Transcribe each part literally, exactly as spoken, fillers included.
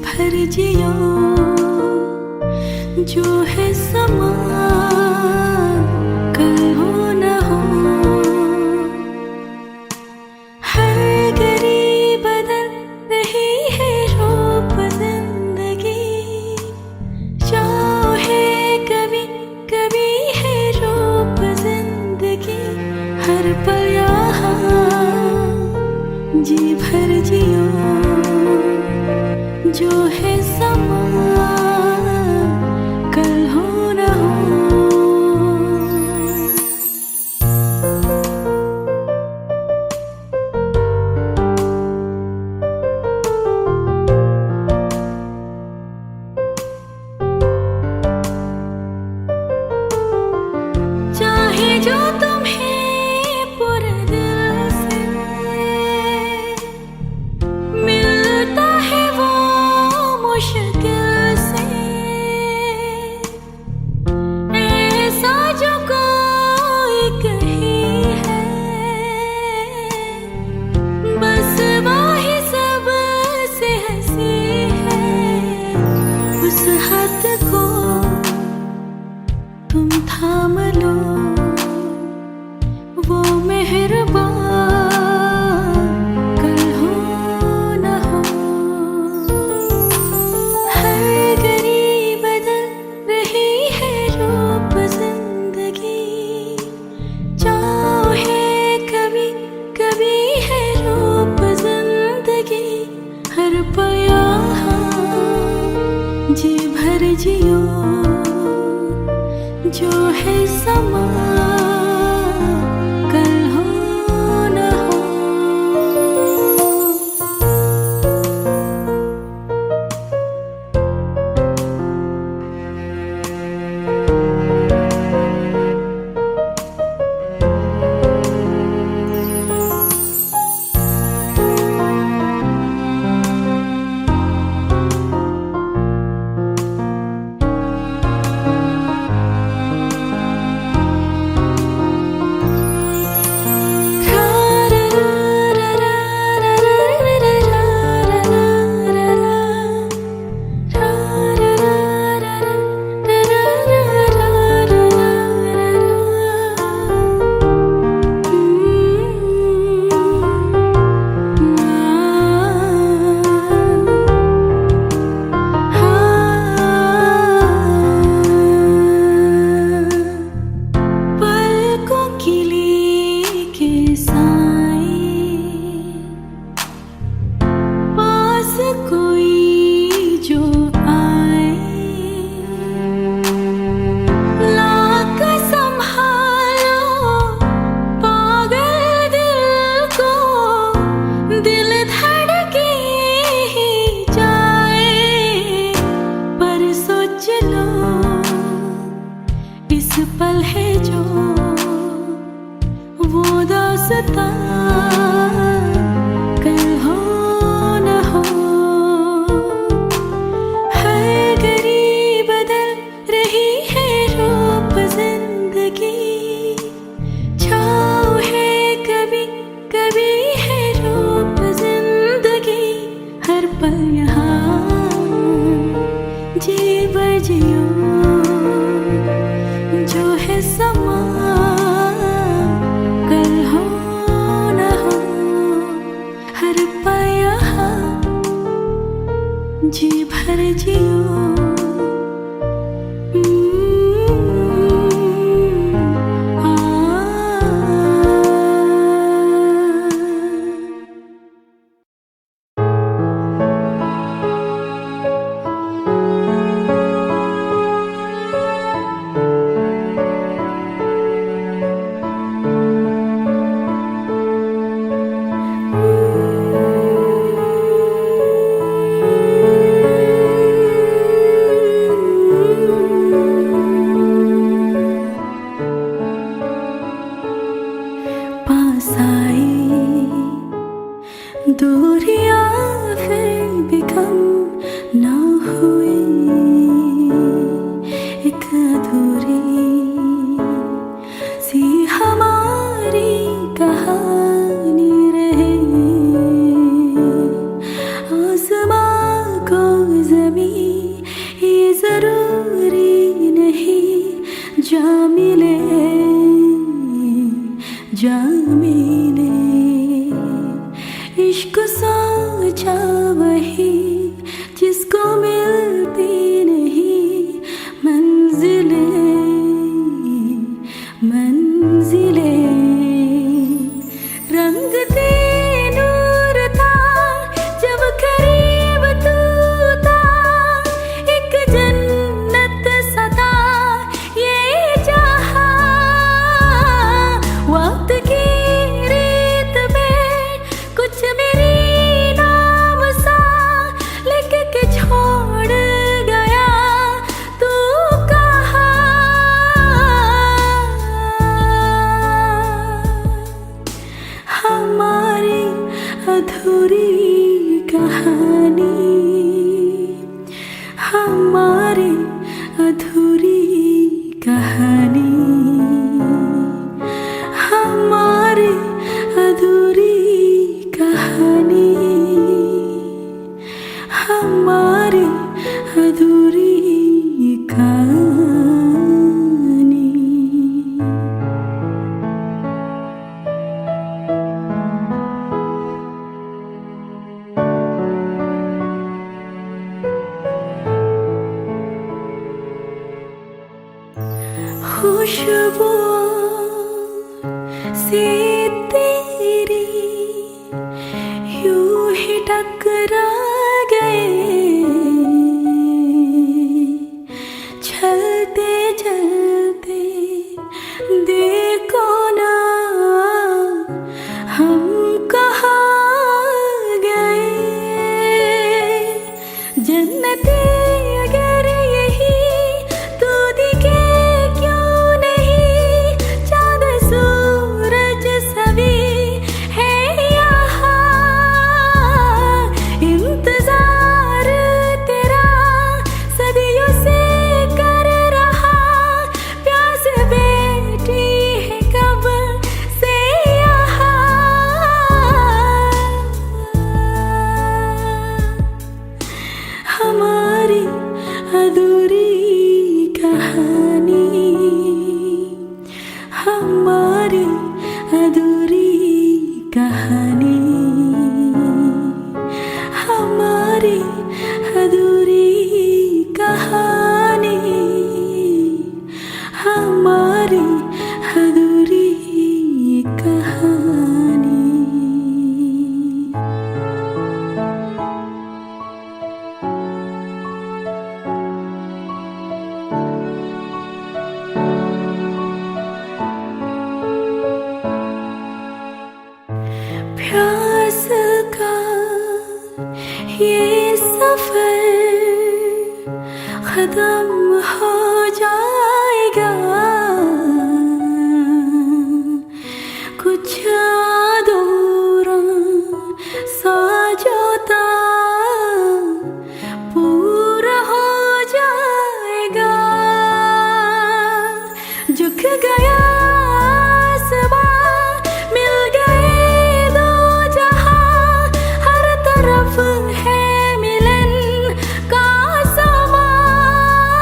भर जियो जो है समा कल हो न हो। हर घड़ी बदल रही है रूप जिंदगी, चाहे कभी कभी है रूप जिंदगी, हर पल यहाँ जी भर जियो, जो है समा कल हो न हो। चाहे जो तुम्हें पूरे दिल से मिलता है वो मुश्किल से, ऐसा जो कोई कहीं है, बस वही सबसे हंसी है। उस हाथ को तुम थाम लो, वो मेहरबान कल हो न हो। हर घड़ी बदल रही है रूप जिंदगी, चाहे कभी कभी है रूप जिंदगी, हर पल यहाँ जी भर जियो, जो है समा कल हो न हो। पलकों की ली के साए पास कोई जो आए, लाख संभालो पागल दिल को, दिल धड़के ही जाए। पर सोच लो, इस पल है जो वो दास्तां कल हो न हो। हर घड़ी बदल रही है रूप जिंदगी, छाँव है कभी कभी है रूप जिंदगी, हर पल यहाँ जी भर जियो, जो है समा कल हो न हो। हर पल यहाँ जी भर जियो। हम्म, आ। पास आए दूरियां फिर भी कम ना हुई, एक अधूरी सी हमारी कहानी रही। आसमां को جا ملے، عشق سوچا وہی، جس کو ملتی نہیں منزلیں، منزلیں۔ رنگ تے نور تھا جب قریب تو تھا، ایک جنت سا تھا یہ جہاں۔ وقت کی ریت میں کچھ میرے نام سا لکھ کے چھوڑ گیا تو کہاں۔ ہماری ادھوری کہانی، ہماری ادھوری کہانی، ہماری ادھوری کہانی، ہماری ادھوری کہانی۔ خوشبو سے تیری یوں ہی ٹکرا گئے، چلتے چلتے دیکھو نا ہم کہاں گئے۔ جنت اگر یہی تو دکھے کیوں نہیں، چاند سورج سبھی ہے یہاں۔ انتظار تیرا صدیوں سے کر رہا، پیاس بیٹھی ہے کب سے یہاں۔ ہماری ادھوری کہانی، ہماری ادھوری کہانی، ہماری ادھوری کہانی، ہماری ادھوری کہانی۔ پیاس کا یہ سفر ختم ہو جائے گا، کچھ ادھورا سا جو تھا پورا ہو جائے گا۔ جھک گیا آسمان، مل گئے دو جہاں، ہر طرف ہے ملن کا سامان۔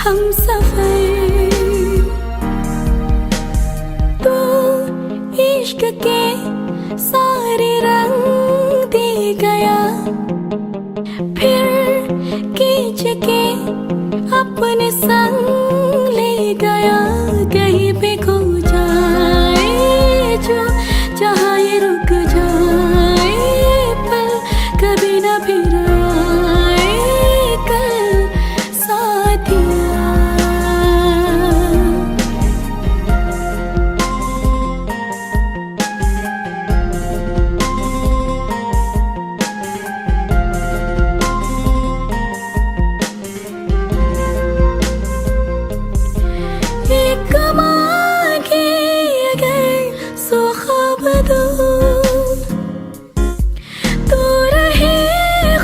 ہمسفر، تو عشق کے سارے رنگ دے گیا، پھر کھینچ کے اپنے سنگ لے گیا۔ کہیں پہ کھو جائے جو، جہاں یہ رک جائے، پر کبھی نہ پھر آئے کل ساتھیا۔ ایک مانگے اگر سو خواب دو، تو رہے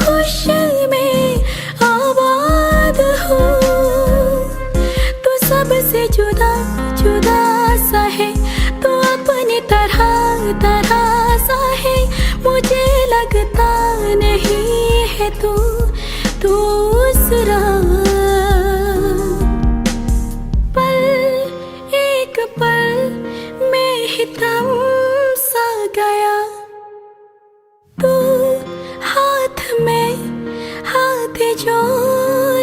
خوش میں آباد ہو۔ تو سب سے جدا، جدا سا ہے، تو اپنی طرح، طرح سا ہے۔ مجھے لگتا نہیں ہے تو دوسرا۔ پل، ایک پل میں ہی تھم سا گیا۔ تو ہاتھ میں ہاتھ جو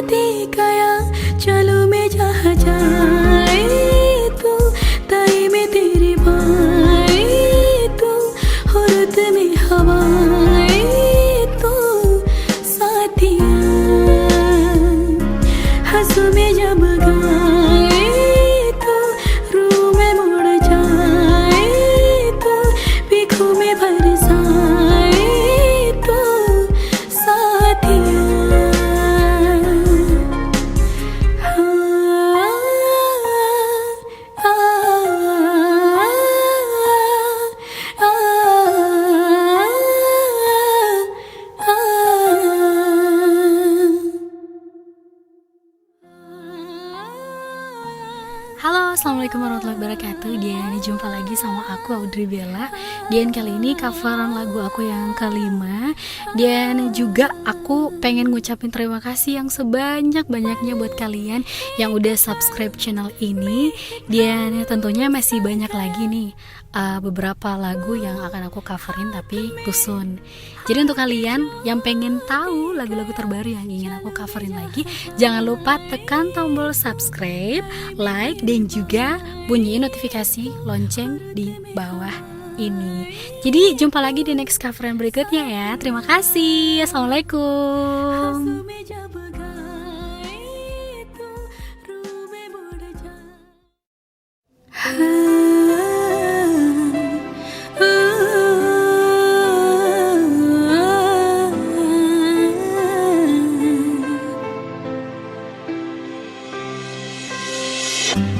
دے گیا، چلو میں جہاں جائے تو، تائے میں تیرے بائے تو، ہرد میں ہوائے تو، ساتھیا۔ ہنسوں میں جب گائے تو، روح میں مڑ جائے تو، پیکھوں میں برسائے تو، ساتھیا۔ ہاں، آ، آ، آ، آ، آ۔ Halo, assalamualaikum warahmatullahi wabarakatuh. Dan jumpa lagi sama aku, Audrey Bella. Dan kali ini coveran lagu aku yang kelima. Dan juga aku pengen ngucapin terima kasih yang sebanyak-banyaknya buat kalian yang udah subscribe channel ini. Dan tentunya masih banyak lagi nih, uh, beberapa lagu yang akan aku coverin, tapi tusun. Jadi untuk kalian yang pengen tahu lagu-lagu terbaru yang ingin aku coverin lagi, jangan lupa tekan tombol subscribe, like, dan juga bunyiin notifikasi lonceng di bawah ini. Jadi jumpa lagi di next coveran berikutnya ya. Terima kasih. Assalamualaikum.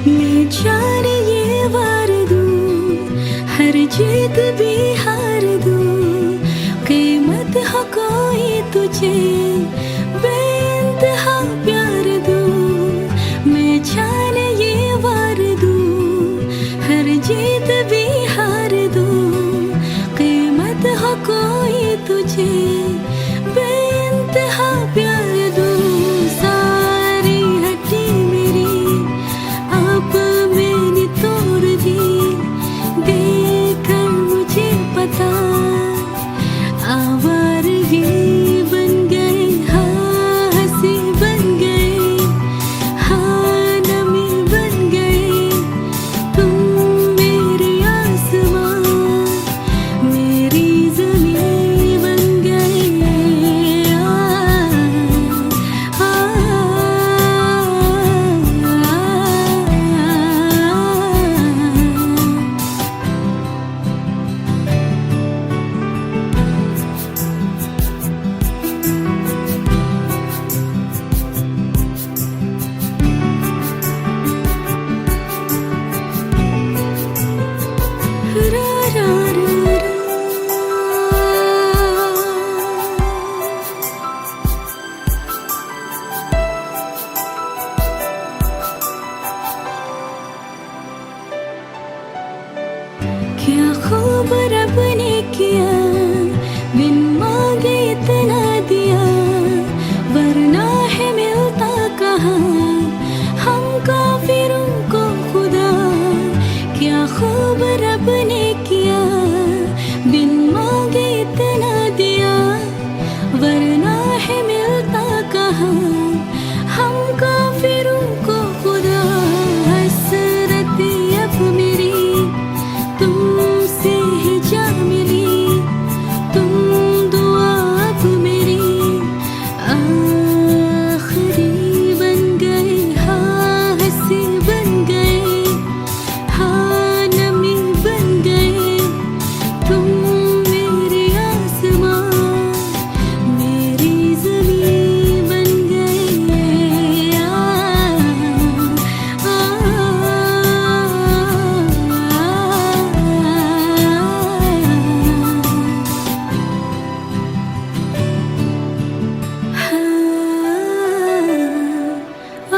میں جان یہ وار دوں، ہر جیت بھی ہار دوں، قیمت ہو کوئی تجھے بے انتہا پیار دوں۔ میں جان یہ وار دوں، ہر جیت بھی ہار دوں، قیمت ہو کوئی تجھے بے انتہا پیار دوں۔ ساری ہڈی میری آپ میں نے توڑ دی، دیکھ کر مجھے پتا، آوارگی بن گئے، ہاں ہنسی بن گئے، ہاں نمی بن گئے۔ تم میرے آسمان، میری زمین بن گئے۔ آ، آ، آ، آ، آ۔ کیا خوب رب نے کیا، بن مانگے اتنا دیا، ورنہ ہے ملتا کہاں، خوب رب نے کیا، بن مانگے اتنا دیا، ورنہ ہے ملتا کہاں، ہم کافروں کو خدا۔ حسرت اب میری تم سے ہے جا ملی، تم دعا اب میری آخری بن گئے، ہاں ہنسی بن گئے، ہاں نمی بن گئے، تم میرے آسمان، میری زمین بن گئے۔ آ، آ، آ، آ، آ۔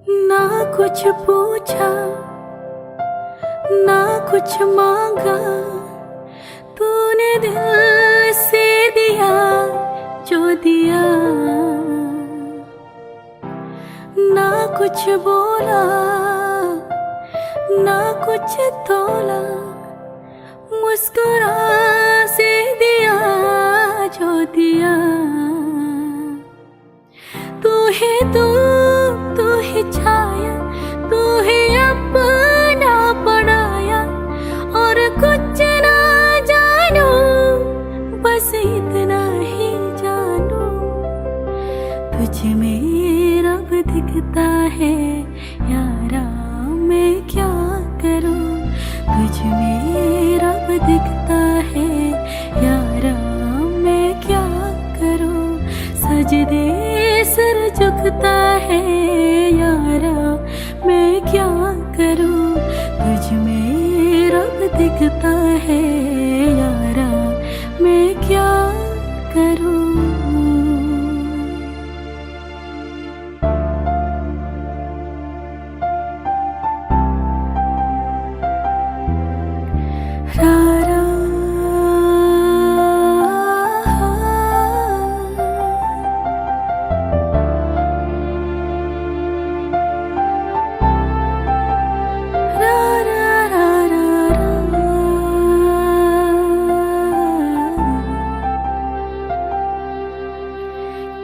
نہ کچھ پوچھا، نہ کچھ مانگا، تو نے دل سے دیا جو دیا۔ نہ کچھ بولا، نہ کچھ تولا، مسکرا سے دیا جو دیا۔ تو ہے دھوپ، تو ہے چھایا، تو ہے اپنا پڑایا، اور کچھ نہ جانوں، بس اتنا ہی جانوں، تجھ میں رب دکھتا ہے۔ یارا، میں کیا کروں، تجھ میں رب دکھتا ہے۔ یارا، میں کیا کروں، سجدے سر جھکتا ہے۔ یارا، میں کیا کروں، تجھ میں رب دکھتا ہے۔ یارا، میں کیا کروں۔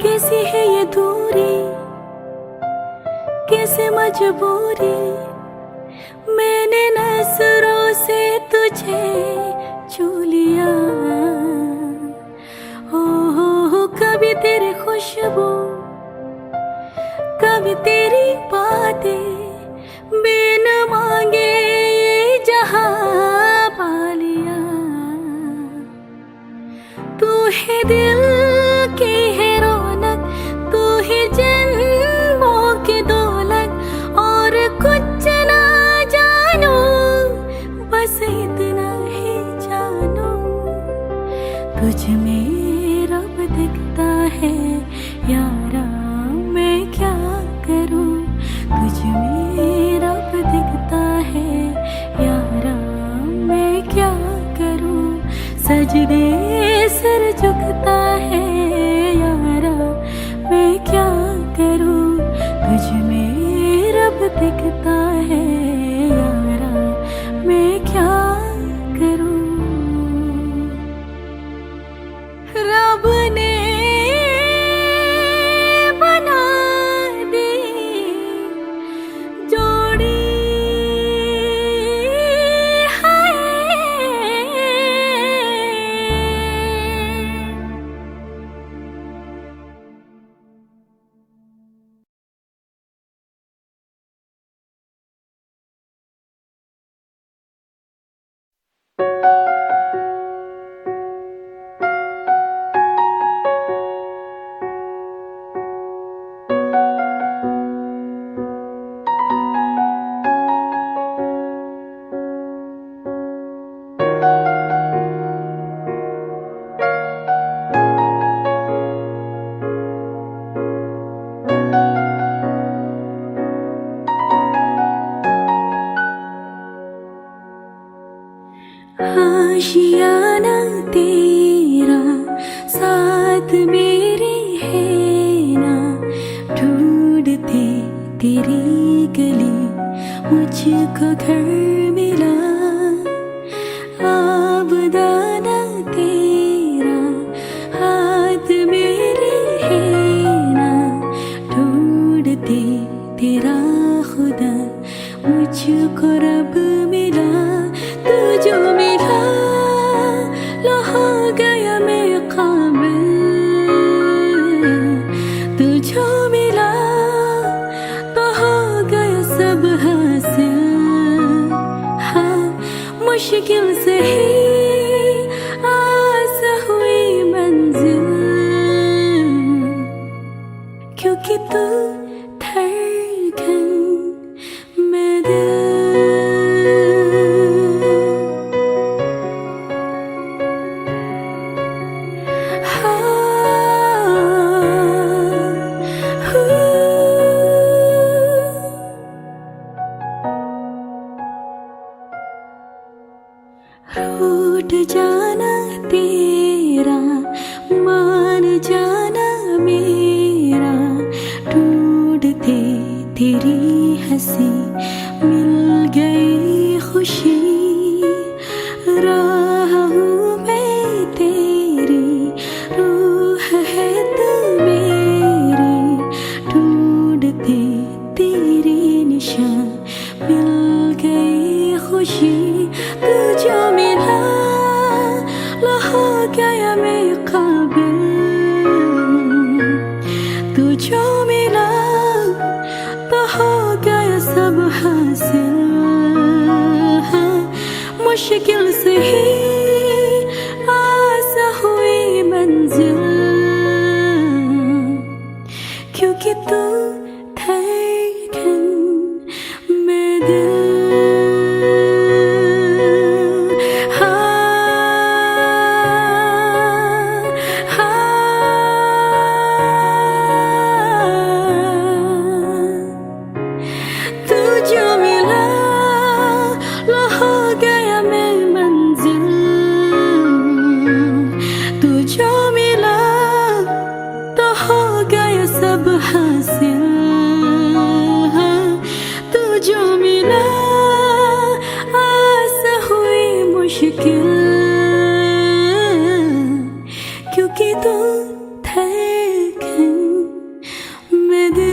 کیسی ہے یہ دوری، کیسے مجبوری، میں نے نظروں سے تجھے چھو لیا۔ او ہو ہو، کبھی تیری خوشبو، کبھی تیری باتیں، بن مانگے یہ جہاں پا لیا۔ تو ہے دل کی ہے رونق، تو ہے جنموں کی دولت، اور کچھ نہ جانوں، بس اتنا ہی جانوں، تجھ میں رب دکھتا ہے۔ یارا، میں کیا کروں، تجھ میں رب دکھتا ہے۔ یارا، میں کیا کروں، سجدے سر جھکتا ہے۔ یارا، میں کیا کروں، تجھ میں رب دکھتا ہے۔ یارا، میں کیا کروں۔ رب نے بنا دی جوڑی ہے۔ آشیانہ تیرا ساتھ میرے ہے نا، ڈھونڈتے تیری گلی مجھ کو گھر ملا۔ آبدانہ تیرا ہاتھ میرے ہے نا، ڈھونڈتے تیرا خدا مجھ کو رب ملا۔ تو جو ملا، لو ہو گیا میں قابل۔ تو جو ملا، تو ہو گیا سب حاصل۔ ہاں، مشکل سہی، آساں ہوئی منزل۔ کیونکہ تو دھڑکن میں دل۔ ہاں، ہو۔ روٹھ جانا تیرا، مان جانا میرا، ڈھونڈتے تیری ہنسی مل گئی خوشی۔ راہ ہوں میں تیری، روح ہے تو میری، ڈھونڈتے تیرے نشان مل گئی خوشی۔ تو جو ملا، لو ہو گیا میں قابل۔ تو جو ملا، تو ہو گیا سب حاصل۔ ہاں، مشکل سہی، آساں ہوئی منزل۔ کیونکہ تو دھڑکن میں دل۔ ہاں، ہاں، تو جو ملا، لو ہو گیا میں منزل۔ تو جو ملا، تو ہو گیا سب حاصل۔ ہاں، تو جو ملا، آساں ہوئی مشکل۔ کیونکہ تو دھڑکن میں دل۔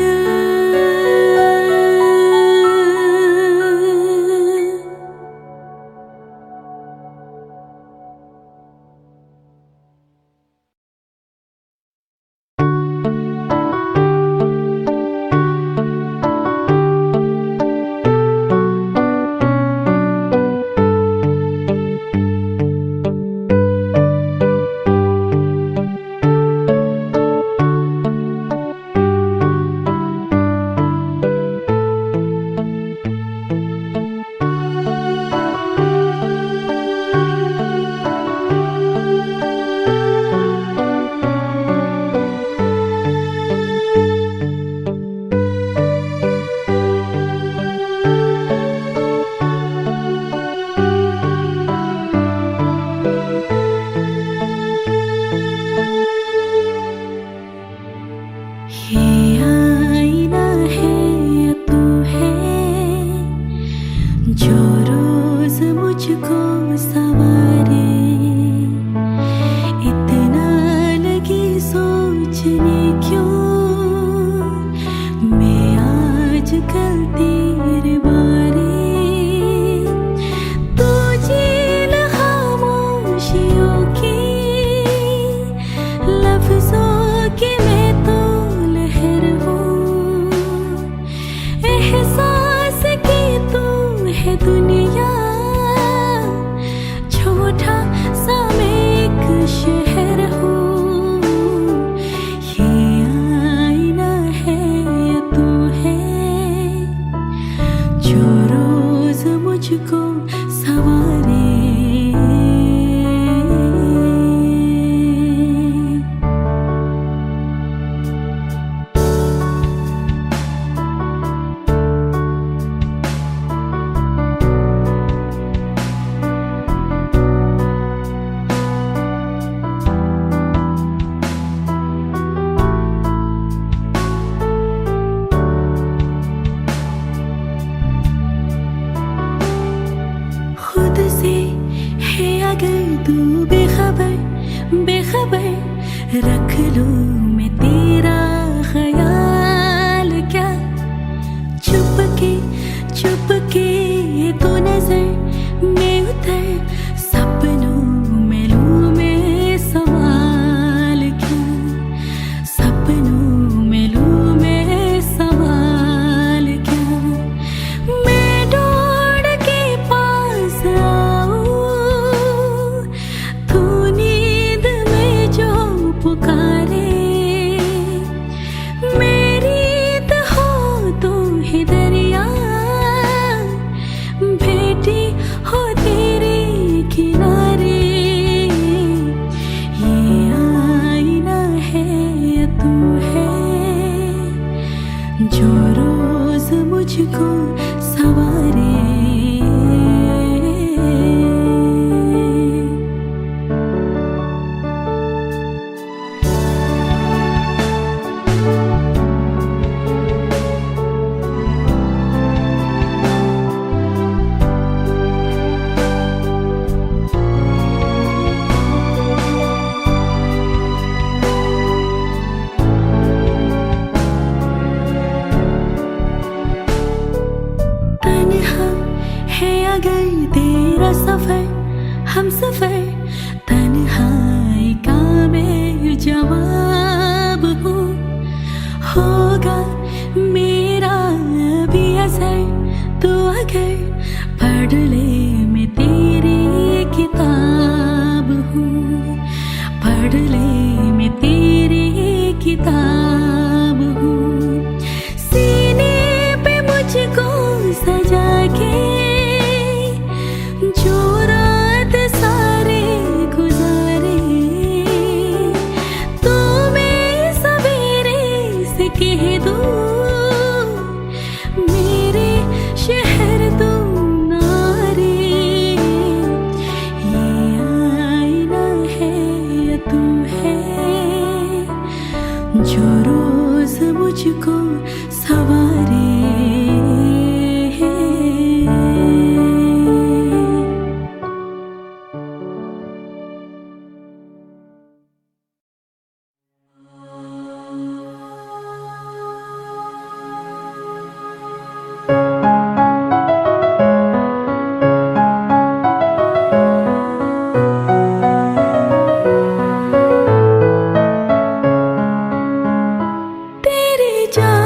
یہ آئینہ ہے یا تو ہے، جو روز مجھ کو سنوارے۔ اتنا لگے سوچنے کیوں میں آج کل تیرے بارے۔ تو جھیل خاموشیوں کی، لفظوں کی میں تو لہر ہوں۔ احساس کی تو ہے دنیا، چھوٹا سا میں ایک شہر ہوں۔ یہ آئینہ ہے یا تو ہے، جو روز مجھ کو سنوارے۔ तू बेखबर, बेखबर, रख लूँ मैं तेरा ख्याल क्या? चुपके, चुपके तू नजर में उतर, सपनों में लूँ मैं संभाल क्या? सपनों में लूँ मैं संभाल क्या? मैं दौड़ के पास आऊँ, तू नींद में जो पुकारे, मेरी तो हो तू ही दरिया, बैठी हो तेरे किनारे। ये आईना है या तू है, जो रोज मुझको संवारे। तन्हा है अगर तेरा सफर, हमसफर, तन्हाई का मैं जवाब हूँ। होगा मेरा भी असर, तू अगर पढ़ ले, मैं तेरी किताब हूँ। पढ़ ले, मैं तेरी किताब हूँ। सीने पे मुझको सजा के जो रात सारे गुजारे, तो मैं सवेरे से कह दूँ, मेरे शहर तू ना रे। ये आईना है या तू है, जो रोज मुझको संवारे। तेरे जा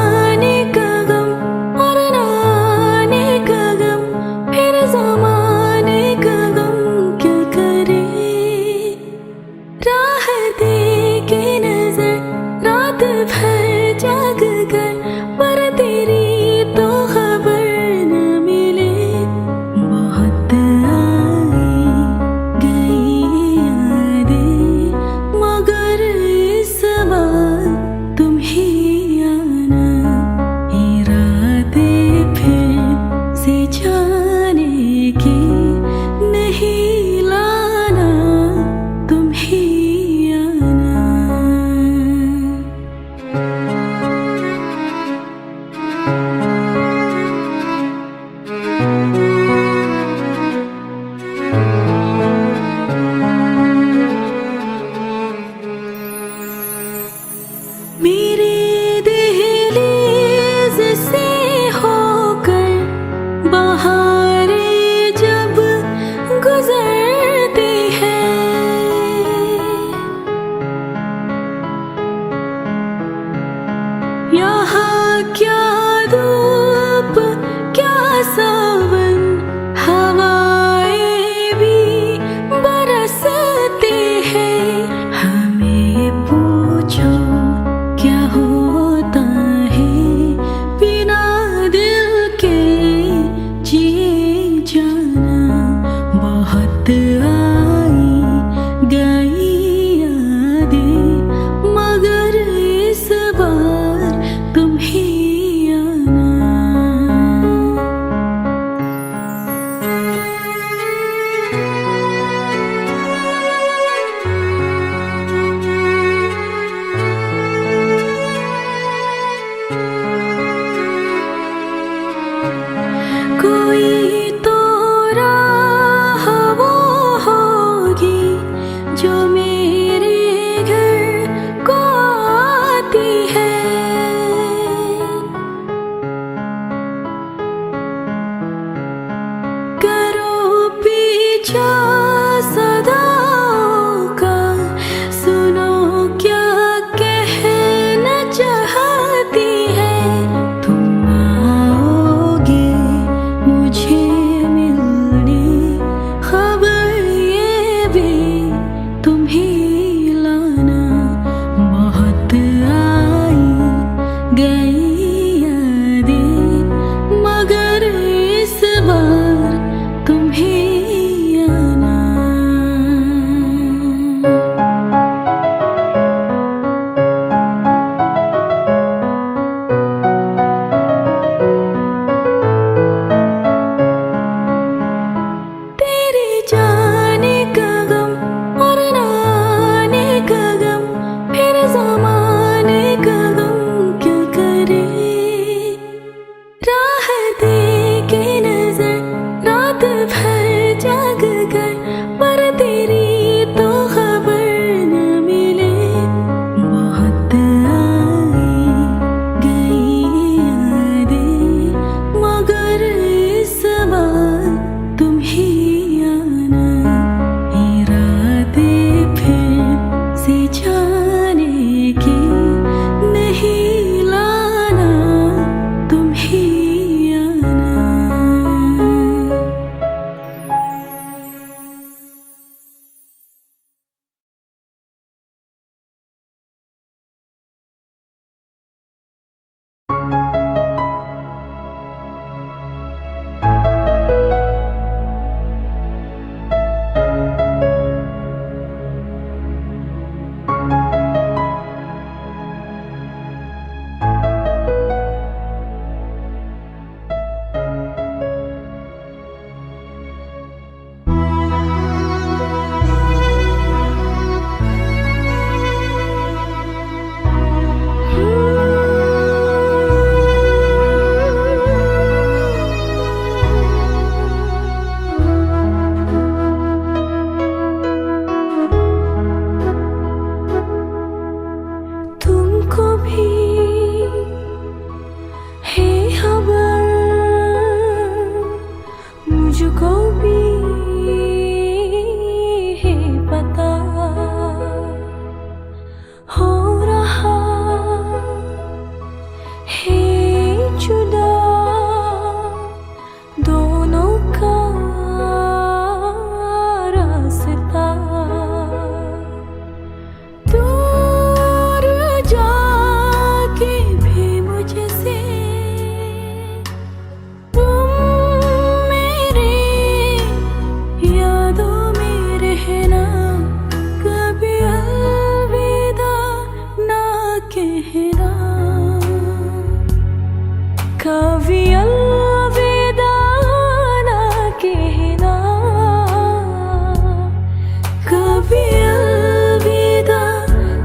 الوداع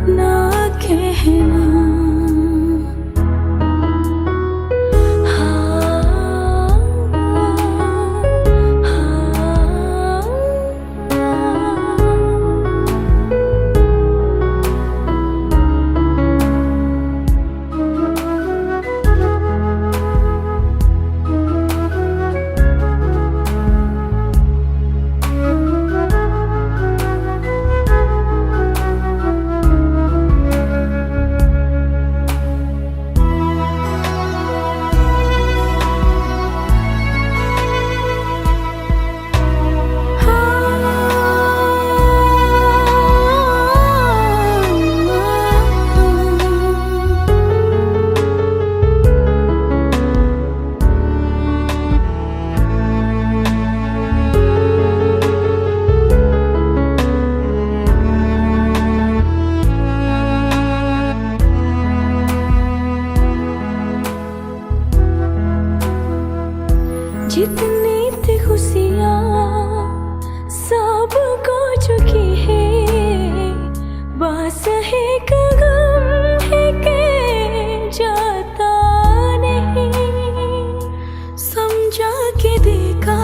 نہ کہنا۔ جتنی تھی خوشیاں سب کھو چکی ہے، بس ایک غم ہے کہ جاتا نہیں۔ سمجھا کے دیکھا،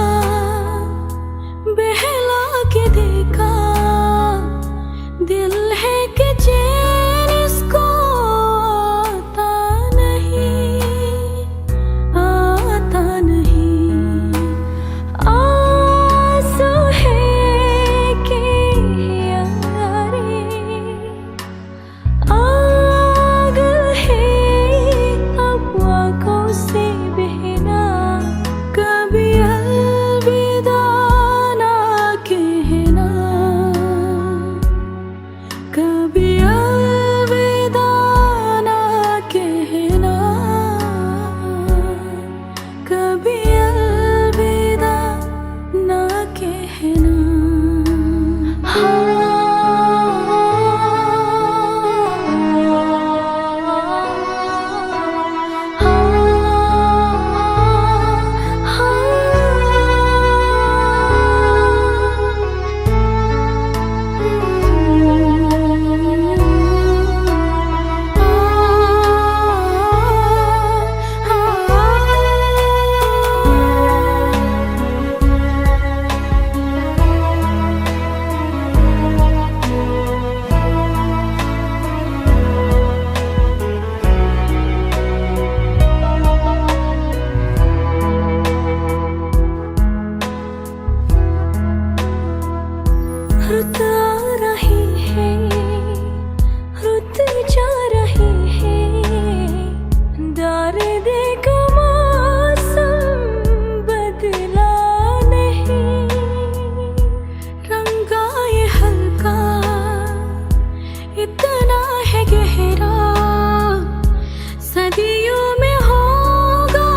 بہلا کے دیکھا، دل ہے کہ چین اس کو آتا نہیں، آتا نہیں۔ آنسو ہے کہ یاری، آگ ہے اب آنکھوں سے بہنا۔ کبھی الوداع نہ کہنا، کبھی الوداع نہ کہنا، کبھی الوداع نہ کہنا۔ رت آ رہی ہے، رت جا رہی ہے، درد کا موسم بدلا نہیں۔ رنگ یہ ہلکا اتنا ہے گہرا، صدیوں میں ہوگا،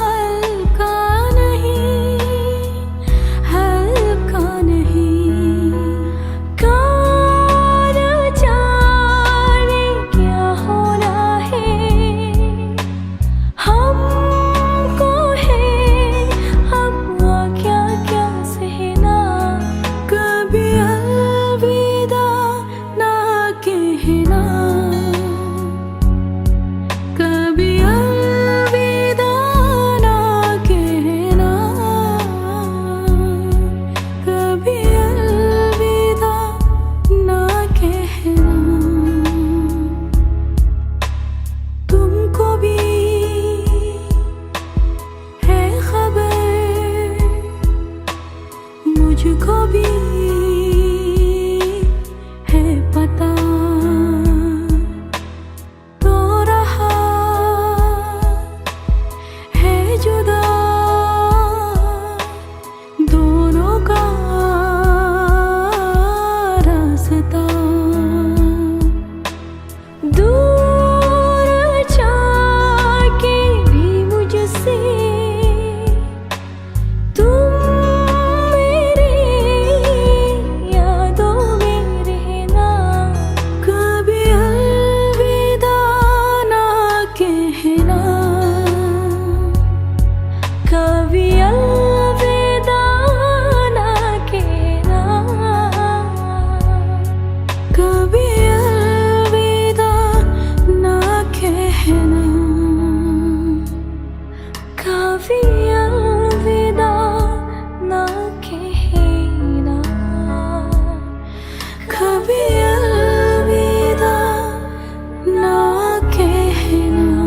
ہلکا نہیں، ہلکا نہیں۔ کم الوداع ناکہنا.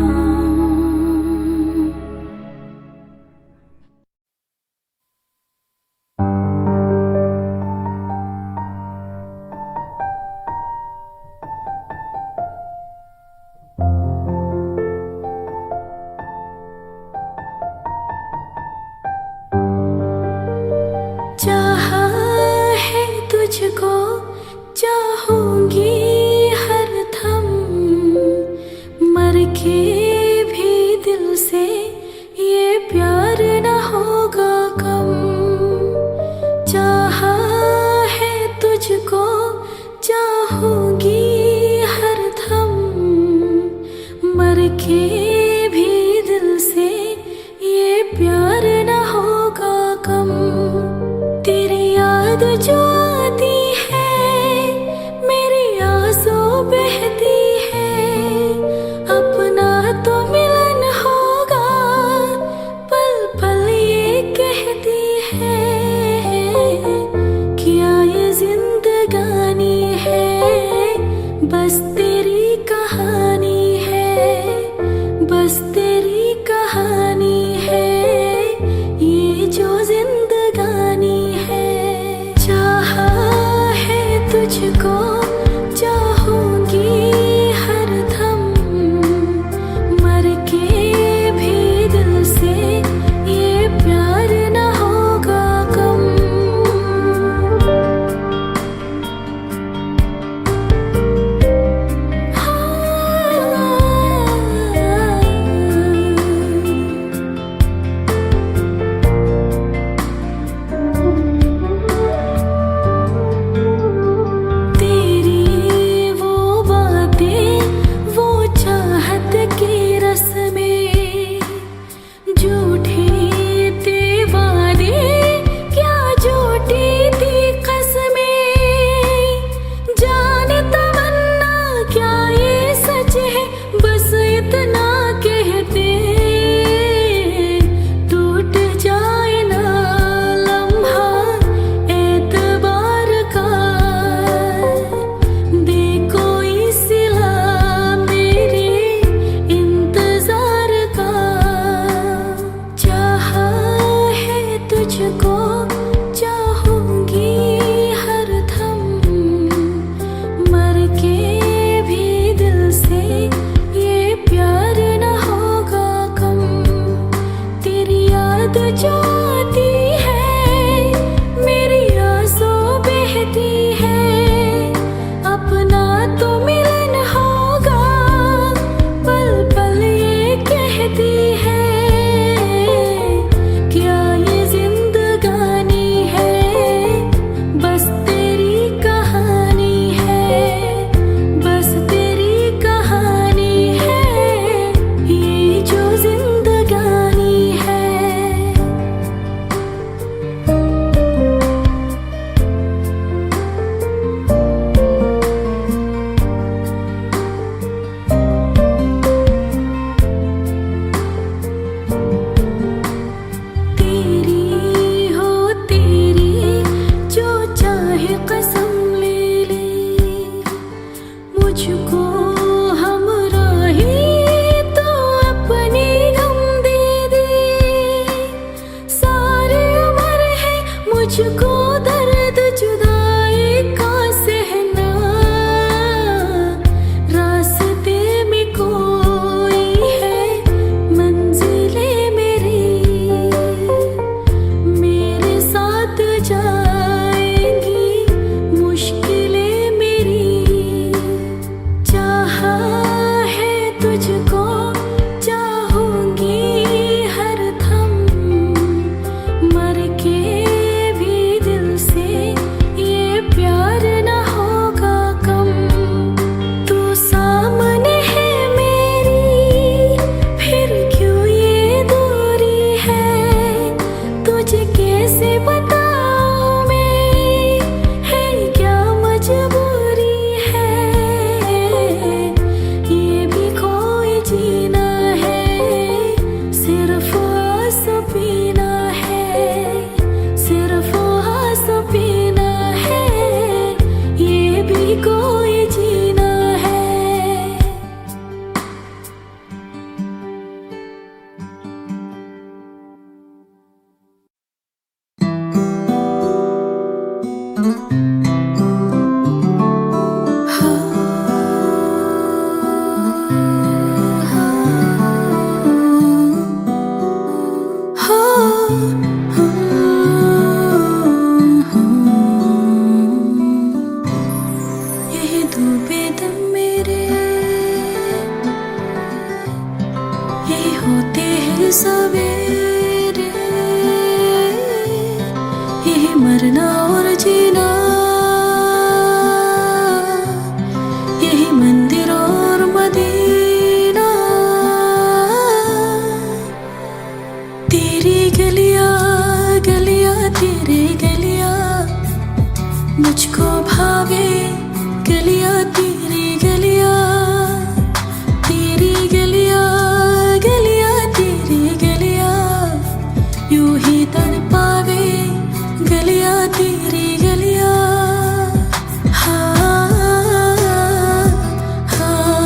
چاہا ہے تجھ کو، چاہوں گی ہر دم، مر کے بھی دل سے یہ پیار نہ ہوگا کم. چاہا ہے تجھ کو، چاہوں گی ہر دم، مر کے بھی دل سے یہ پیار نہ ہوگا کم. تیری یاد جو آتی ہے، میری آنسو بہتی ہے، اپنا تو ملن ہوگا، پل پل یہ کہتی ہے، کیا یہ زندگانی ہے، بس تیری کہانی ہے، بس تیری کہانی ہے، یہ جو زندگانی ہے. چاہا ہے تجھ کو، چاہوں گی ہر دم، مر کے بھی دل سے یہ پیار نہ ہوگا کم. भावे गलियां तेरी गलियां, तेरी गलियां, गलियां तेरी गलियां, यूं ही तड़पावे गलियां तेरी गलियां। हाँ, हाँ, हाँ।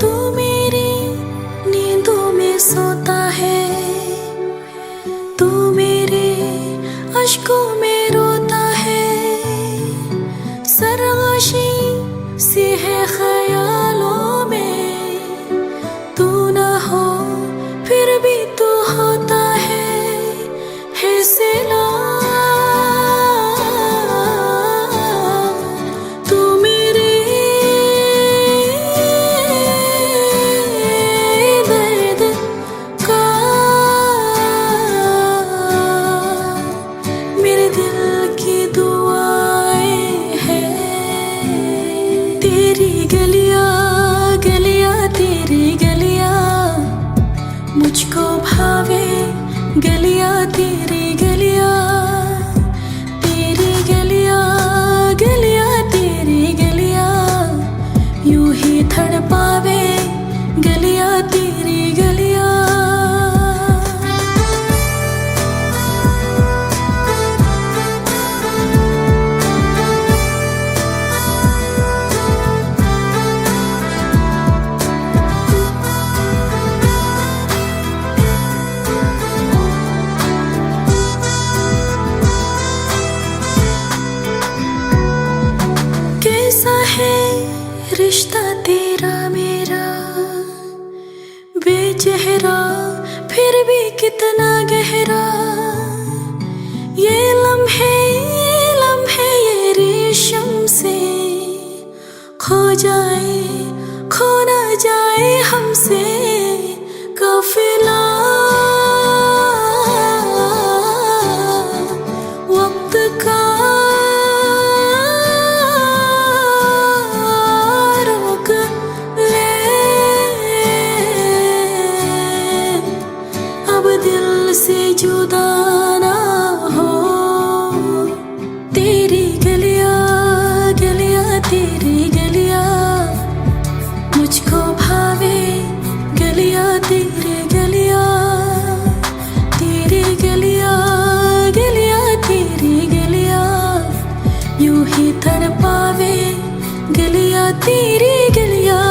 तू मेरी नींदों में सोता है, तू मेरे अश्कों में रोता है। सरगोशी सी है ख्यालों में, तू ना हो फिर भी तू होता है, है सिला। तू मेरे दर्द का, मेरे दिल की दुआएं हैं। तेरी गलियां, गलियां, तेरी गलियां, मुझको भावे गलियां, तेरी गलियां। तेरी गलियां, गलियां, तेरी गलियां, यूं ही तड़पावे गलियां, तेरी गलियां। कैसा है रिश्ता तेरा मेरा, बेचेहरा फिर भी कितना गहरा। ये लम्हे, ये लम्हे, ये रेशम से खो जाए, खो ना जाए हमसे काफिला। वक्त का रोक ले, अब दिल से जुदा ना हो। तेरी गलियां, गलियां, तेरी गलियां, मुझको भावे गलियां, तेरी गलियां। तेरी गलियां, गलियां, तेरी गलियां, यूं ही तड़पावे गलियां, तेरी गलियां।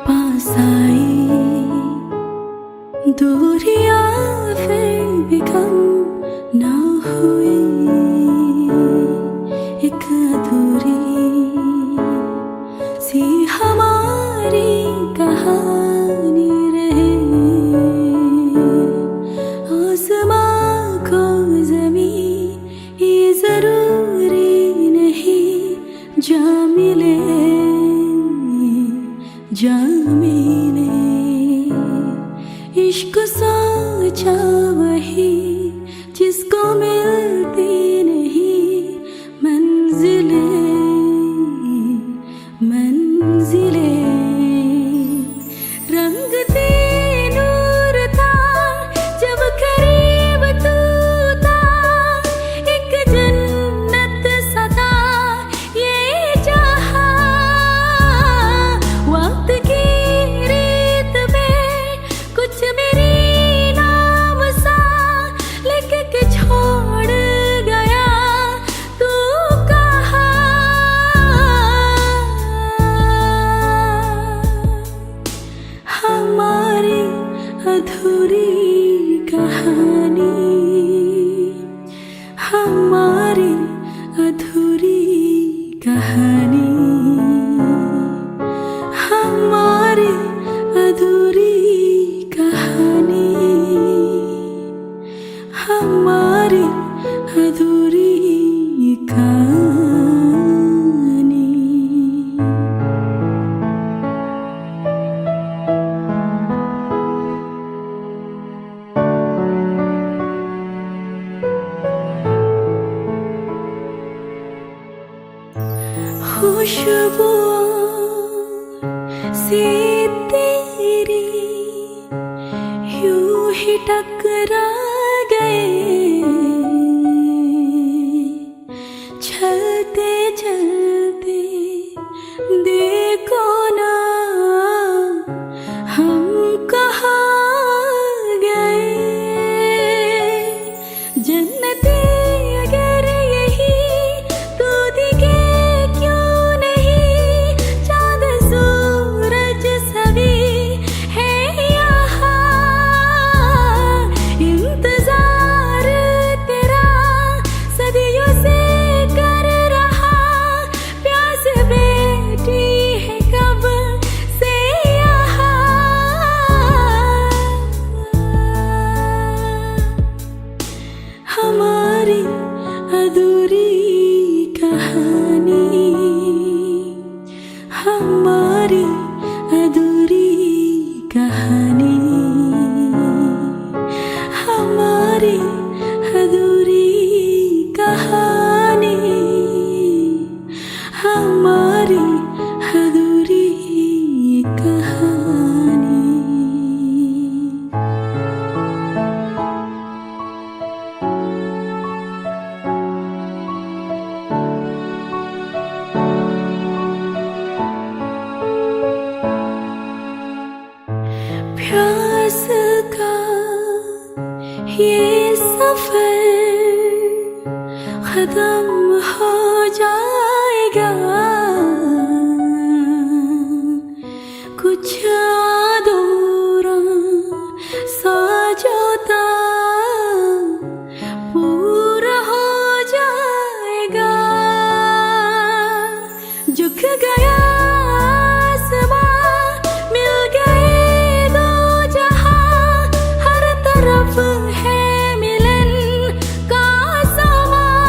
पास आई दूरियां फिर भी कम ना हुई, एक अधूरी सी हमारी कहानी रही। आसमां को ज़मीं ये ज़रूरी नहीं, जा मिले, जा मिले। इश्क सोचा वही, जिसको मिलती नहीं मंजिलें, मंजिलें। रंग ते नूर था, जब करीब तू था, एक जन्नत सा था। kahani. خوشبو سے تیری یوں ہی ٹکرا گئے، چلتے چلتے دیکھو نا ہم کہاں گئے۔ جنتی اگر یہی تو دکھے کیوں نہیں، چاند سورج سبھی ہے یہاں، انتظار تیرا صدیوں سے کر رہا، پیاس بیٹھی ہے کب سے یہاں۔ ہماری ادھوری کہانی، ہماری ادھوری کہانی، ہماری ادھوری کہانی، ہماری ادھوری کہانی۔ پیاس کا یہ سفر ختم ہو جائے گا، کچھ ادھورا سا جو تھا پورا ہو جائے گا۔ جھک گیا آسماں، مل گئے دو جہاں، ہر طرف ہے ملن کا سماں۔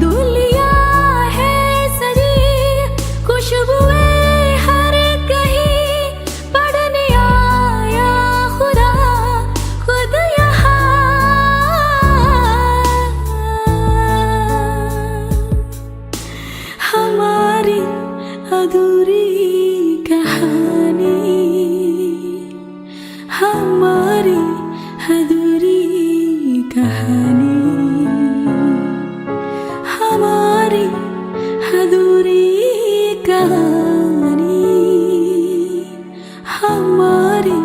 دنیا ہے سجی خوشبوئیں ہر کہیں، پڑھنے آیا خدا خود یہاں۔ ہماری ادھوری کہانی، ہماری ادھوری کہانی، ہماری ادھوری کہانی، ہماری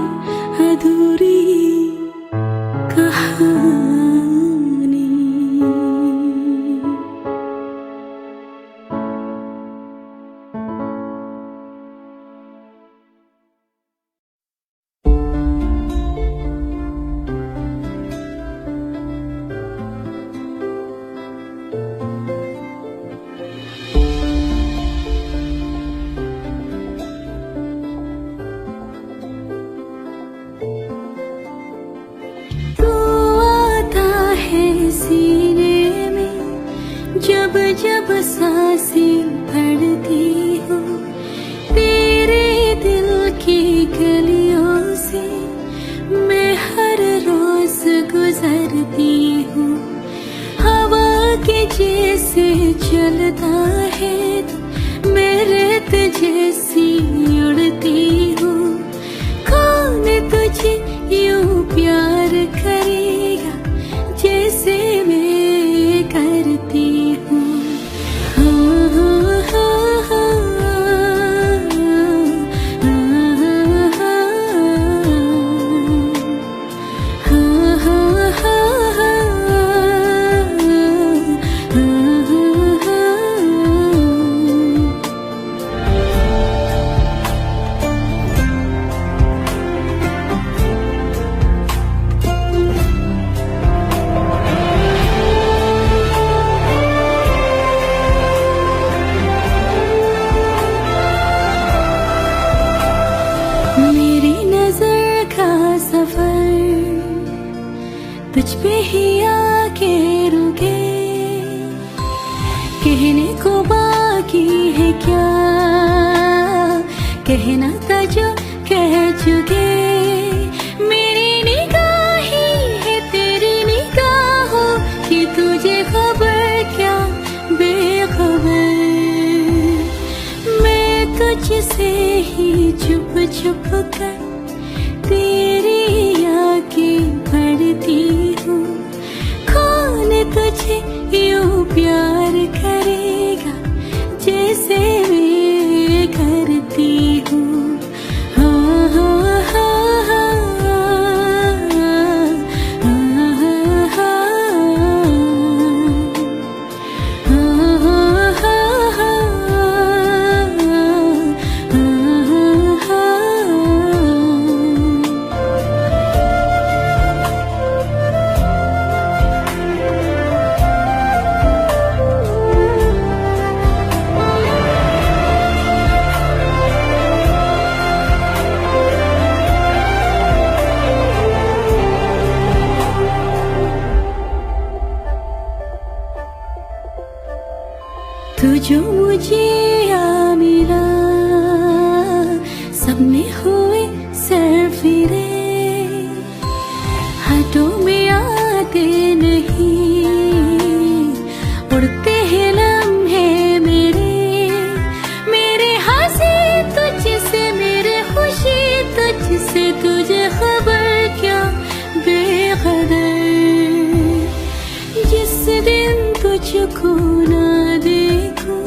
ادھوری کہانی۔ تو آتا ہے سینے میں، جب جب سانسیں پڑتی ہوں، تیرے دل کی گلیوں سے میں ہر روز گزرتی ہوں۔ ہوا کے جیسے چلتا ہے تو میں ریت جیسی اڑتی ہوں۔ کون تجھے یوں پیار کرے گا جیسے میں کرتی ہوں؟ ہاں، ہاں، ہاں، ہاں۔ میری نظر کا سفر تجھ پہ ہی آ کے رکے۔ कहने को बाकी है क्या, कहना था जो कह चुके। मेरी निगाहें है तेरी निगाहों की, तुझे खबर क्या बेखबर। मैं तुझसे ही छुप छुप कर तेरी आंखें पढ़ती हूँ। कौन तुझे यूं प्यार करेगा जैसे मैं करती हूँ। हाँ, हाँ, हाँ, हाँ, हाँ, हाँ, हाँ। तू जो मुझे यहाँ मिला, सपने हुए सर फिरे, हाथों में आते नहीं, उड़ते हैं लम्हे मेरे। मेरे हंसी तुझसे, मेरे खुशी तुझसे, तुझे खबर क्या बेकदर। जिस दिन तुझको ना देखूं,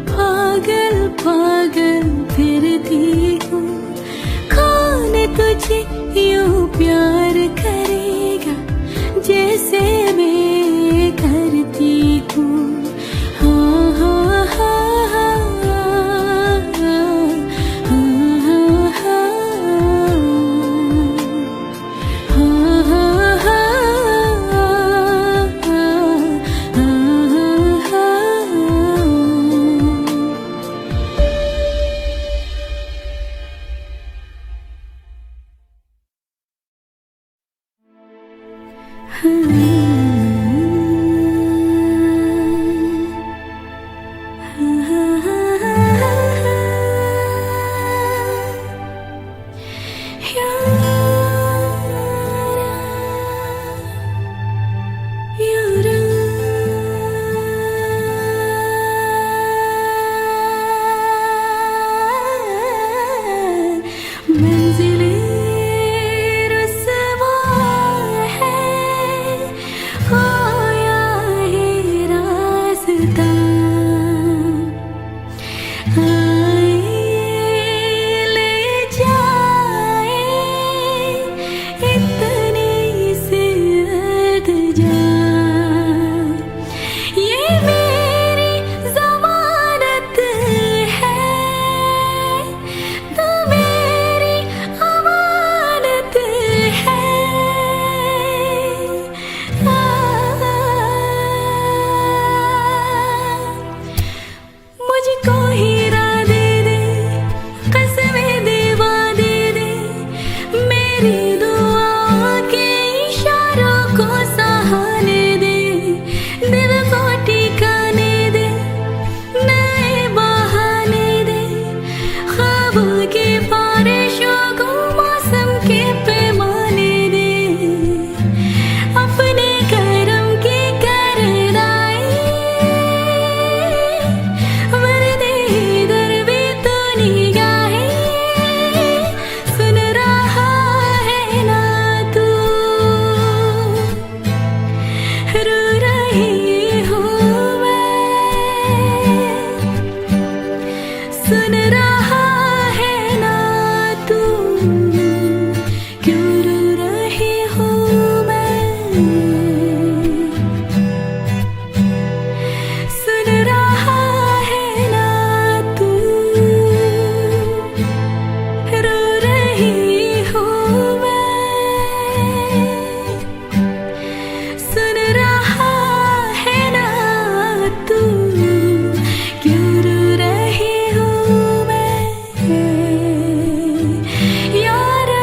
पागल पागल फिरती हूँ। कौन तुझे यूं प्यार करेगा जैसे मैं करती हूँ। हाँ, हाँ, हाँ, हाँ, हाँ, हाँ, हाँ। मंजिल रुसवा है, खोया है रास्ता। आए ले जाए इतनी सी इल्तिजा। ये मेरी जमानत है, तू मेरी अमानत है। आ, मुझको हीरा दे दे, कसमें देवा दे दे, मेरी दुआ के इशारों को सहारे दे, दिल को ठिकाने दे, नए बहाने दे, ख्वाबों के बारिशों को मौसम के पैमाने दे। अपने करम की कर दाई, मर्दे इधर भी तो निगाहें सुन रहा है ना तू? रो रही हूँ मैं, सुन रहा है ना तू? क्यों रो रही हूँ मैं? सुन रहा है ना तू? रो रही हूँ मैं। सुन रहा है ना तू? क्यों रो रही हूँ मैं, यारा?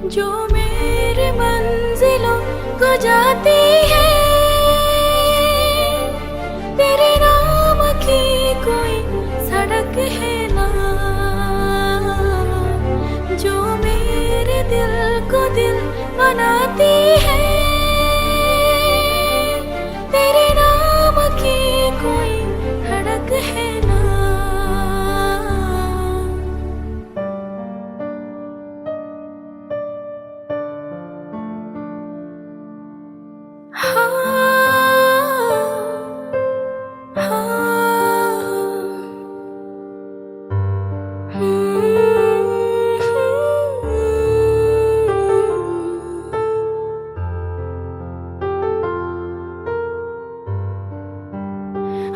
जो मेरी मंजिलों को जाती है, तेरे नाम की कोई सड़क है ना, जो मेरे दिल को दिल बनाती है, तेरे नाम की कोई धड़क है ना।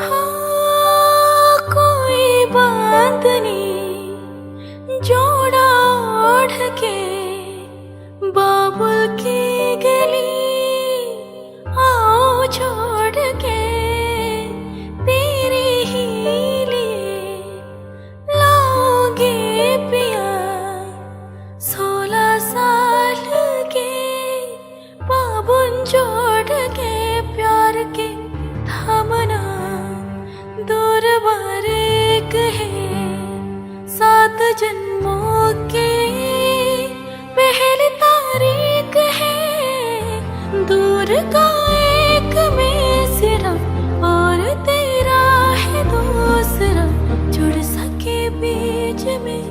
हाँ, कोई बात नहीं, जोड़ा ओढ़ के बाबुल की गली, आओ छोड़ के तेरे ही लिए लाओगे पिया, सोलह साल के पाबंद जोड़ के प्यार के थामना, दूर बारीक है सात जन्मों के पहली तारीख है। दूर का एक मिसरा और तेरा है दूसरा, जुड़ सके बीच में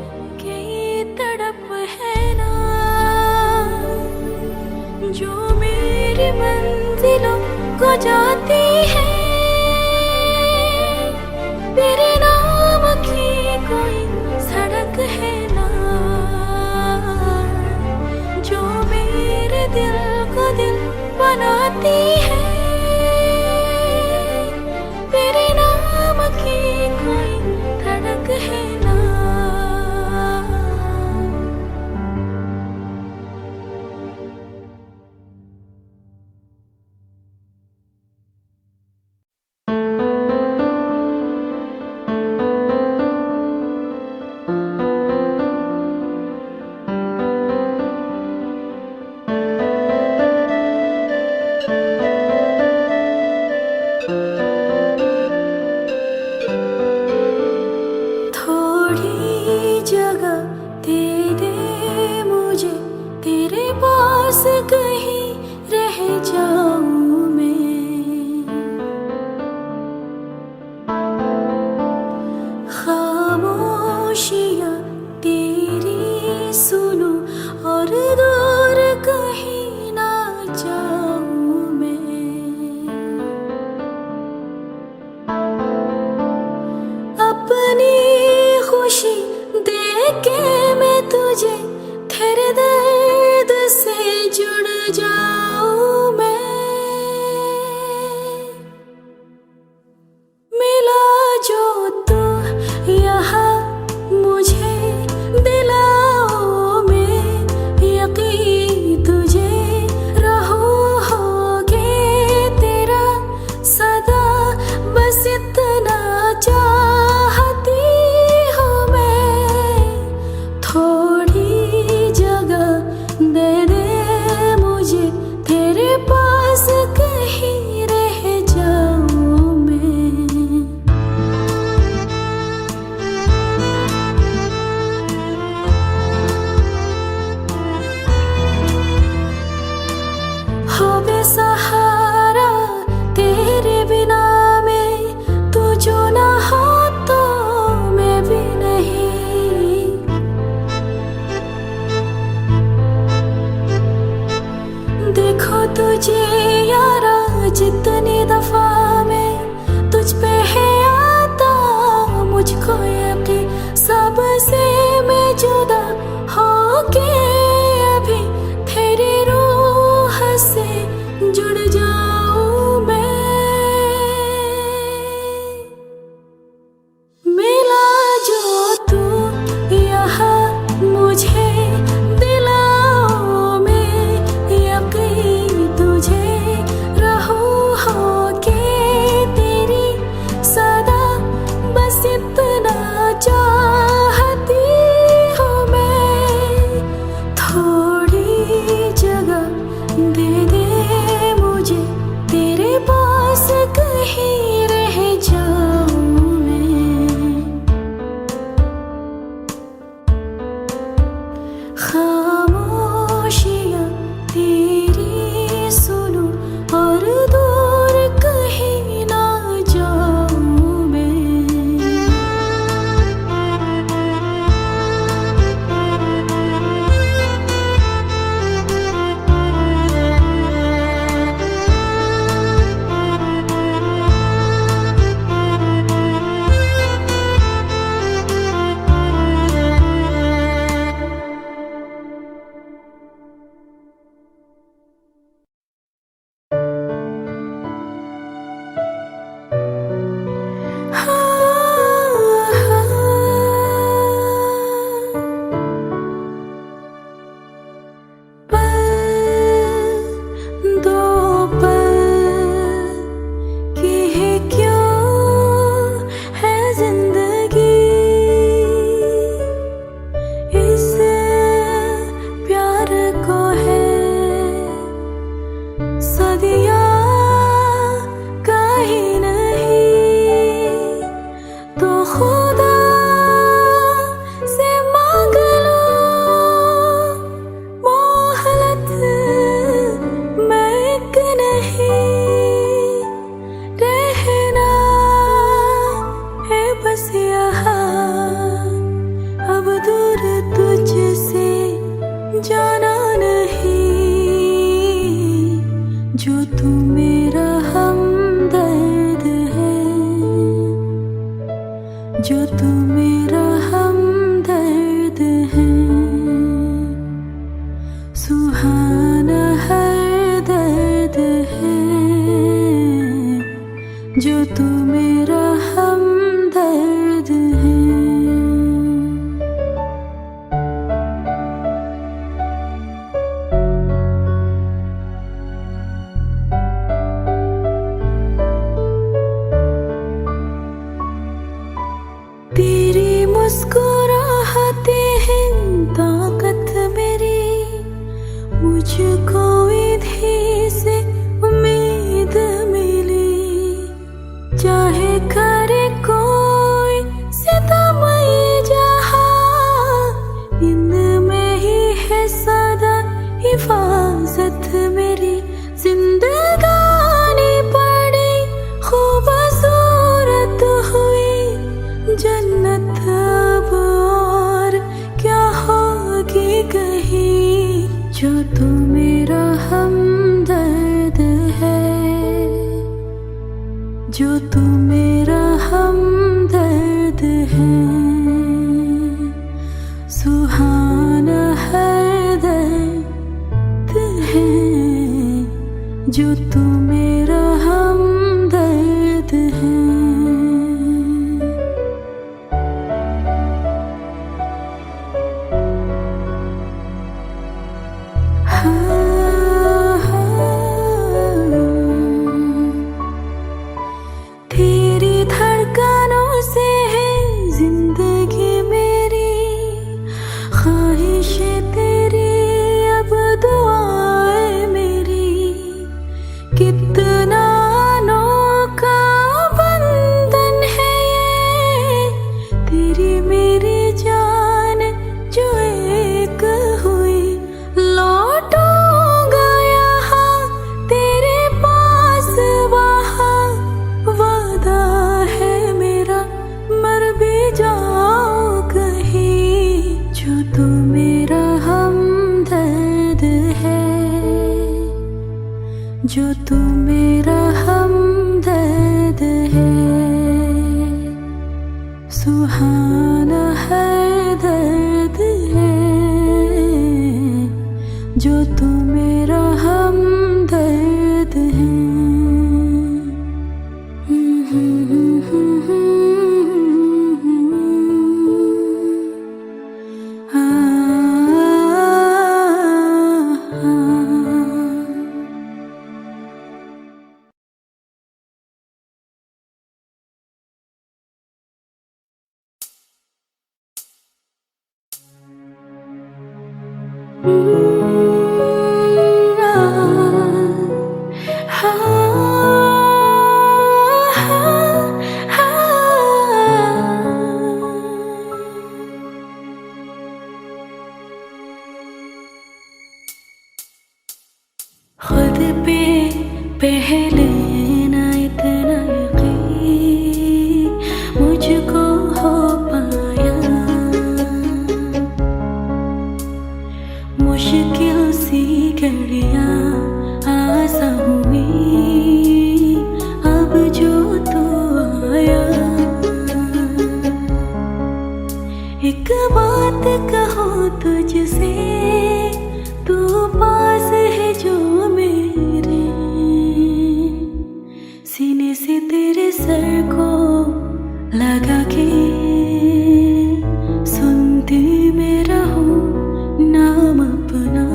कई तड़प है ना, जो मेरी मंजिलों को जाती है। तेरे नाम की कोई सड़क है ना, जो मेरे दिल को दिल बनाती है। तेरे नाम की कोई धड़क है ना। थोड़ी जगह दे दे मुझे, तेरे पास कहीं रह जाऊं मैं। खामोशियाँ तेरी सुनूं और दूर कहीं ना जाऊं मैं। अपनी खुशी देके मैं तुझे, तेरे दर्द से जुड़ जाऊं मैं। मिला जो तू यहाँ मुझे, दिलाओं में यकीन तुझे, रहूं होगे तेरा सदा, बस इतना चाहती हूँ मैं। थोड़ी जगह दे दे मुझे, तेरे पास कहीं रह जाऊं मैं। हो बेसहारा तेरे बिना मैं, तू जो ना हो तो मैं भी नहीं। देखो तुझे यारा, जितनी दफा मैं तुझ पे है आता मुझको यकीन, सबसे मैं जुदा होके अभी तेरी रूह से जुड़ जाऊं मैं। मिला जो तू यहाँ मुझे, दिलाओं में यकीन तुझे, रहूं जो तू मेरा हमदर्द है, जो तू मेरा हमदर्द है, सुहाना हर दर्द है, जो तू मेरा हमदर्द है। तेरी मुस्कुराहटें हैं ताकत मेरी, मुझको इन्हीं से उम्मीद मिली। चाहे करे कोई सितम ये जहां, इनमें ही है सदा हिफाजत मेरी। जिंदगानी बड़ी खूबसूरत हुई, जन्नत अब और क्या होगी कहीं। जो तू मेरा हमदर्द है, जो तू मेरा हमदर्द है, सुहाना हर दर्द है, जो तू मेरा हमदर्द है। हाँ, हाँ। तेरी धड़कनों से है जिंदगी मेरी, ख्वाहिश तेरी अब दुआएं मेरी। कितना अनोखा बंधन है ये, तेरी मेरी जान जो एक हुई। लौटूंगा यहाँ तेरे पास, वहाँ वादा है मेरा, मर भी जाऊं कहीं। जो तू मेरा हमदर्द है, जो तू मेरा हमदर्द है, सुहाना हर दर्द है, जो तू मेरा हमदर्द है। खुद पे पहले ना इतना यकीन मुझको हो पाया। मुश्किल सी घड़ियां आसान हुई, अब जो तू आया। एक बात कहूँ तुझसे, तू पास है जो मेरे, सीने से तेरे सर को लगा के सुनती मैं रहूं नाम अपना।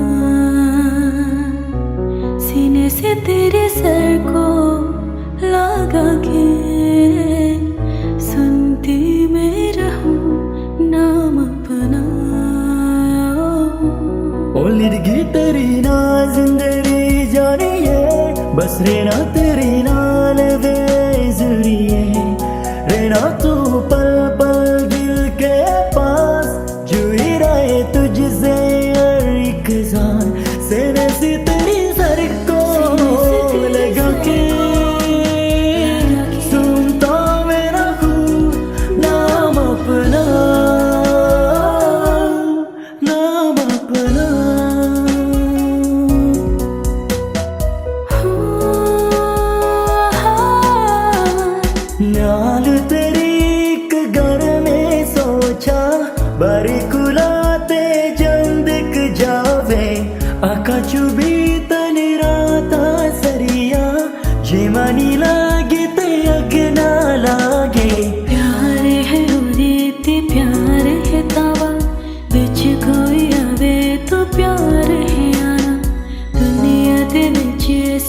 सीने से तेरे सर को लगा के सुनती मैं रहूं नाम अपना। Only the guitar in a zindagi jaaniye, बस रहना तेरे नाल वे जरूरी है। रहना तू पल पल दिल के पास, जो ही रहे तुझसे हर एक जान। सीने से तेरे सर को लगा के सुनता मैं रहूं नाम अपना, नाम अपना।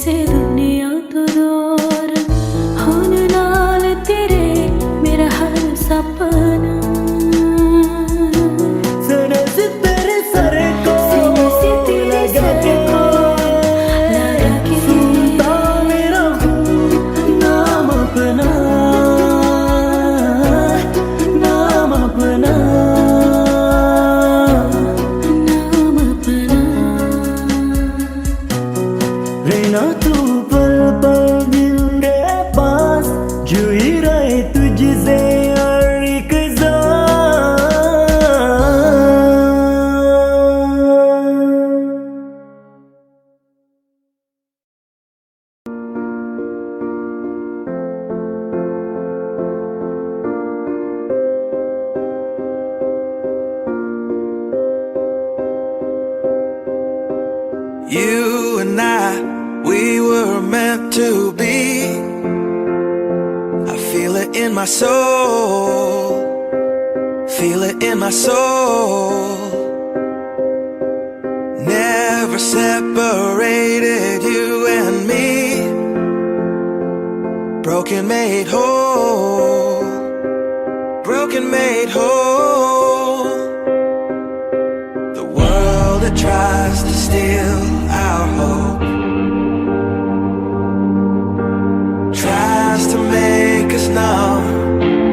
तेरे दुनिया तो दूर, होने नाल तेरे मेरा हर सपना। सदा से तेरे सर को सीने से तेरे लगा सर के, को लगा के सुनता मेरा हूँ नाम अपना, नाम अपना, नाम अपना। रहना तू पल पल दिल के पास, जो ही रहे तुझसे हर एक सांस। You and I, we were meant to be. I feel it in my soul. Feel it in my soul. Never separated, you and me. Broken made whole. Broken made whole. The world that tries to steal our hope tries to make us numb,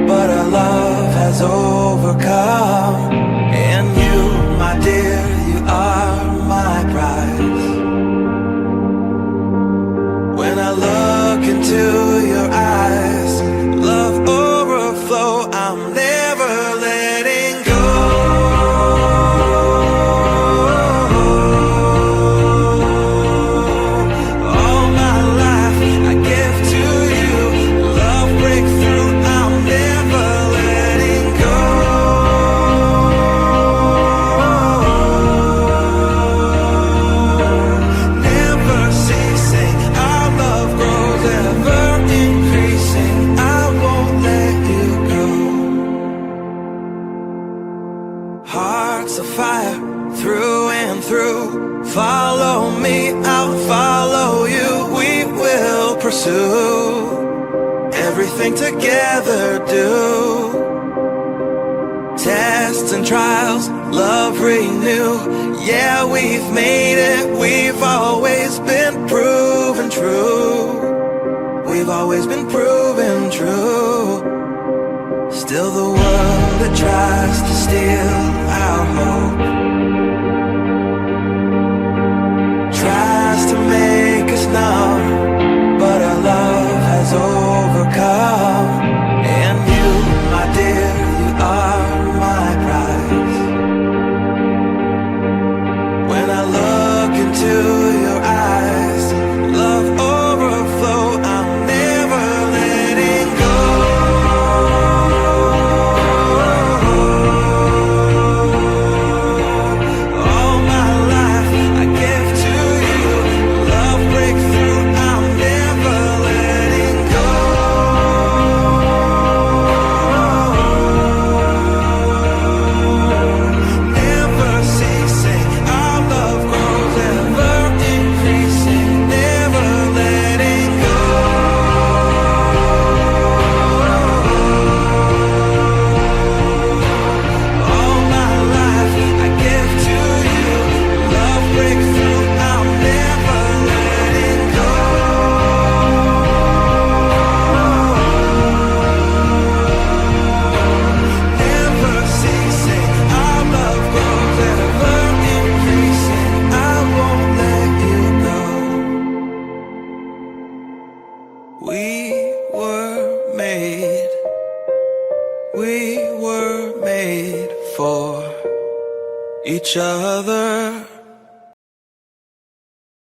but our love has overcome. And you, my dear, you are my prize. When I look into your eyes, love overflow, I'm never letting go. All my life I give to you. Love breakthrough, I'm never letting go. Never ceasing, our love grows ever increasing. I won't let you go. Hearts of fire through and through. Follow me, I'll follow you. We will pursue everything together, do. Tests and trials, love renew. Yeah, we've made it. We've always been proven true. We've always been proven true. Still the world that tries to steal our hope tries to make us numb, but our love has overcome. And you, my dear, you are my prize. When I look into your eyes, love overflow, I'm never letting go. All my life I give to you. Love breakthrough, I'm never letting go. Never ceasing, our love grows ever increasing. Never letting go. All my life I give to you. Love breakthrough, I'm never letting go. Never ceasing, our love grows ever increasing. I won't let you go. We were made, we were made for each other.